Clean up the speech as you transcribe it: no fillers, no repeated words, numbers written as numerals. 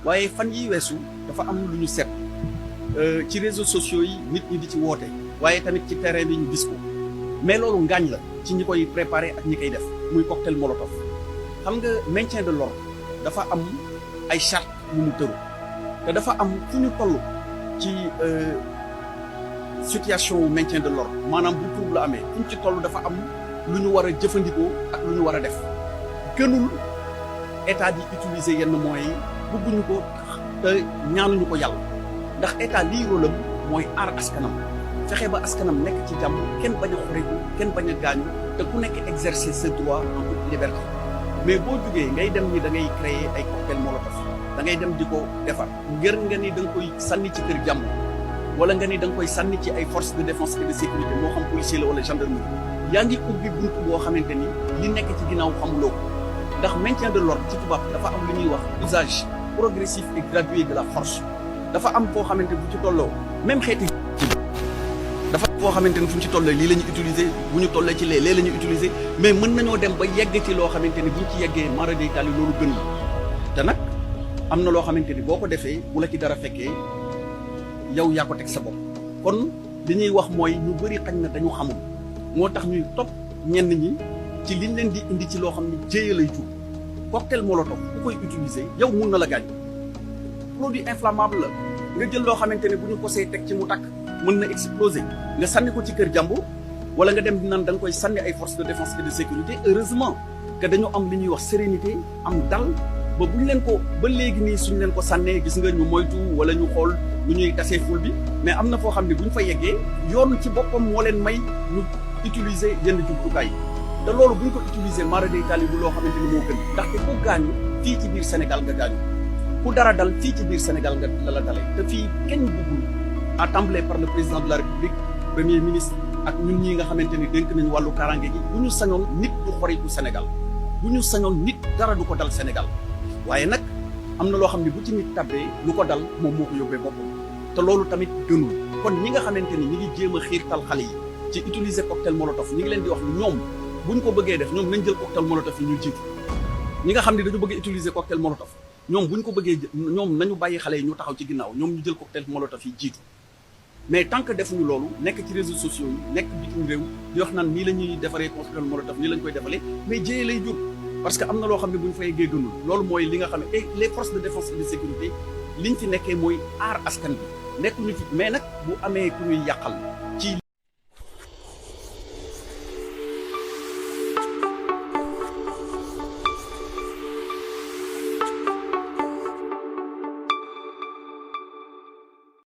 waaye fan yi weesu dafa am lu ñu seet ci réseaux sociaux yi nit ñi di ci woote waaye tamit ci terrain bi ñu gis ko mais loolu ngaañ la ci ñi koy préparer ak ñi koy def muy cocktail molotov xam nga maintien de l'ordre dafa am ay charte yu mu tëru te dafa am fu ñu toll ci situation wu maintien de l'ordre maanaam bu trouble la amee fu ñu ci toll dafa am lu ñu war a jëfandikoo ak lu ñu war a def gënul état di utiliser yenn moyens yi bëgguñu ko te ñaanuñu ko yàlla ndax état lii rôlam mooy aar askanam fexe ba askanam nekk ci jàmm kenn bañ a xoreeku kenn bañ a gaañu te ku nekk exercer ce droit en toute liberté mais boo jugee ngay dem ni da ngay créer ay cocktail molotov da ngay dem di ko defar ngir nga ni da nga koy sànni ci kër jàmm wala nga ni da nga koy sànni ci ay forces de défense et de sécurité moo xam policier la wala gendarmerie yaa ngi ubbi buntu boo xamante ni li nekk ci ginnaaw xamuloo ko ndax maintien de l'ordre ci tubaab dafa am lu ñuy wax usage progressif et gradué de la force dafa am foo xamante bu ci tolloo même xeeti dafa foo xamante ni fu ñu ci tollee lii la ñu utiliser bu ñu tollee ci lee la ñu utiliser mais mën nañoo dem ba yegg ci loo xamante ni bu ñu ci yeggee mara day taali loolu gën la te nag am na loo xamante ni boo ko defee bu la ci dara fekkee yow yaa ko teg sa bopp kon li ñuy wax mooy ñu bëri xañ na dañu xamul moo tax ñuy topp ñenn ñi ci liñ leen di indi ci loo xam ne jéye lay jur cocktail molotov ku koy utiliser yow mun na la gaañ produit inflammable la nga jël loo xamante ne bu ñu ko see teg ci mu takk mën na exploser nga sànni ko ci kër jàmbur wala nga dem di naan da nga koy sànni ay forces de défense et de sécurité heureusement que dañu am li ñuy wax sérénité am dal ba bu ñu leen ko ba léegi nii suñu leen ko sànnee gis nga ñu moytu wala ñu xool lu ñuy tasee ful bi mais am na foo xam ne bu ñu fa yeggee yoon ci boppam moo leen may ñu utiliser yenn jumtukaay yi te loolu bu ñu ko utiliser mara day taali bu loo xamante ni moo gën ndaxte ku gaañu fii ci biir Sénégal nga gaañu ku dara dal fii ci biir Sénégal nga la dalee te fii kenn bëggul à tembler par le président de la République premier ministre ak ñun ñii nga xamante ni dénk nañu wàllu kaaraange gi bu ñu sañoon nit du xoriku Sénégal bu ñu sañoon nit dara du ko dal Sénégal waaye nag am na loo xam ne bu ci nit tabbee lu ko dal moom moo ko yóbbee boppam te loolu tamit gënul kon ñi nga xamante ni ñi ngi jéem a xiirtal xale yi ci utiliser cocktail molotov ñi ngi leen di wax ñoom buñ ko bëggee def ñoom nañ jël cocktail molotov yi ñu jiitu ñi nga xam ne dañu bëgg utiliser cocktail molotov ñoom buñ ko bëggee ñoom nañu bàyyi xale yi ñu taxaw ci ginnaaw ñoom ñu jël cocktail molotov yi jiitu mais tant que defuñu loolu nekk ci réseaux sociaux yi nekk bitim réew di wax naan nii la ñuy defaree cocktail molotov nii la ñu koy defalee mais jéyee lay jur parce que am na loo xam ne bu ñu fay yeggee gënul loolu mooy li nga xam ne et les forces de défense et de sécurité liñ fi nekkee mooy aar askan bi nekkuñu fi mais nag bu amee ku ñuy yàqal ci